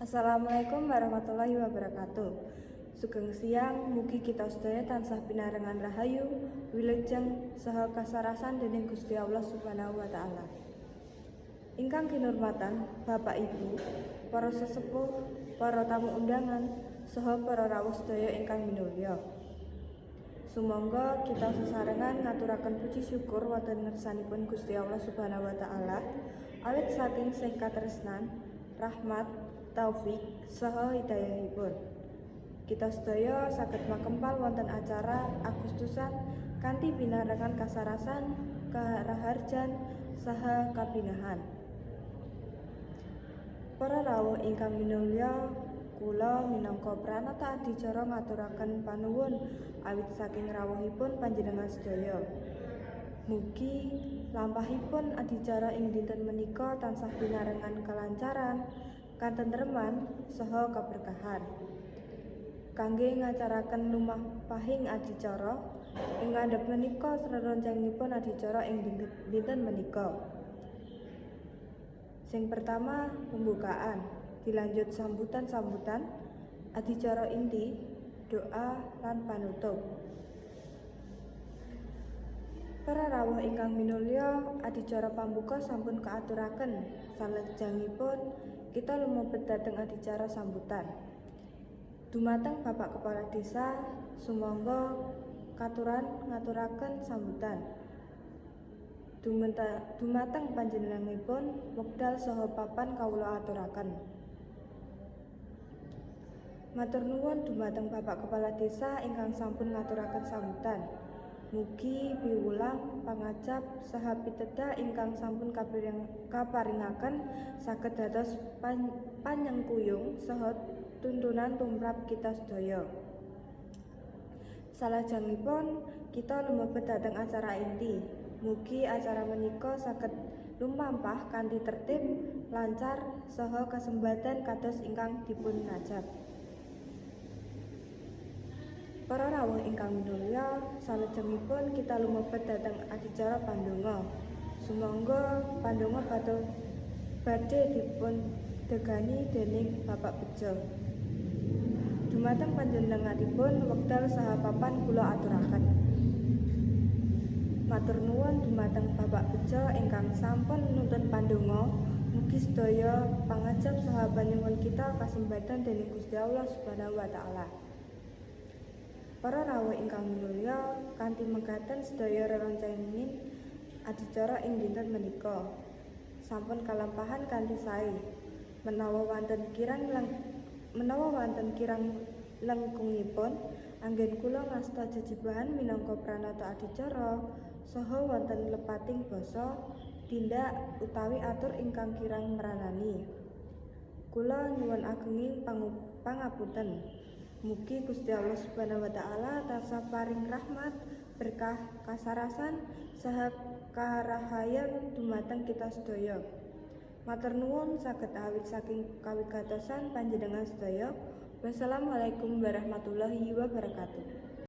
Assalamualaikum warahmatullahi wabarakatuh. Sugeng siang, mugi kita sedaya tansah pinarengan rahayu, wilujeng saha kasarasan dening Gusti Allah Subhanahu wa taala. Ingkang kinurmatan Bapak Ibu, para sesepuh, para tamu undangan, saha para rawuh sedaya ingkang minulya. Sumangga kita sesarengan ngaturaken puji syukur wonten ngersanipun Gusti Allah Subhanahu wa taala awit saking sih katresnan, rahmat, taufik saha hidayahipun. Kita sedaya saged makempal wonten acara Agustusan kanthi pinarengan kasarasan, karaharjan saha kabingahan. Para rawuh ingkang minulya, kula minangka pranata adicara ngaturaken panuwun awit saking rawuhipun panjenengan sedaya. Mugi lampahipun adicara ing dinten menika tansah pinarengan kelancaran, katentreman saha kaberkahan. Kangge nglancaraken lumampahing adicara ing ngandhap menika rerencangipun adicara ing dinten menika. Sing pertama pembukaan, dilanjut sambutan-sambutan, adicara inti, doa lan panutup. Para rawuh ingkang minulya, adicara pambuka sampun kaaturaken. Salajengipun kita lumebet dhateng adicara sambutan. Dumateng Bapak Kepala Desa, sumangga katuran ngaturaken sambutan. Dumateng panjenenganipun wekdal saha papan kawula aturaken. Matur nuwun dumateng Bapak Kepala Desa ingkang sampun ngaturaken sambutan. Mugi piwulang, pangajap saha pitedah ingkang sampun kaparingaken saged dados panyengkuyung saha tuntunan tumrap kita sedaya. Salajengipun kita lumebet dhateng acara inti. Mugi acara menika saged lumampah kanthi tertib, lancar saha kasembadan kados ingkang dipunajap. Para rawuh ingkang minulya, salajengipun kita lumebet dhateng adicara pandonga. Sumangga pandonga badhe dipundegani dening Bapak Bejo. Dumateng panjenenganipun wekdal saha papan kula aturaken. Matur nuwun dumateng Bapak Bejo ingkang sampun nuntun pandonga. Mugi sedaya pangajap saha panyuwun kita kasembadan dening Gusti Allah Subhanahu wa taala. Para rawuh ingkang minulya, kanthi mekaten sedaya rerencanging adicara ing dinten menika sampun kalampahan kanthi sae. Menawa wonten kirang langkungipun, anggen kula ngasta jejibahan minangka pranata adicara saha wonten lepating basa, tindak utawi atur ingkang kirang meranani. Kula nyuwun agenging pangapunten. Mugi Gusti Allah Subhanahu wa taala tansah paring rahmat, berkah, kasarasan saha karahayan dumateng kita sedaya. Matur nuwun saged awit saking kawigatosan panjenengan sedaya. Wassalamualaikum warahmatullahi wabarakatuh.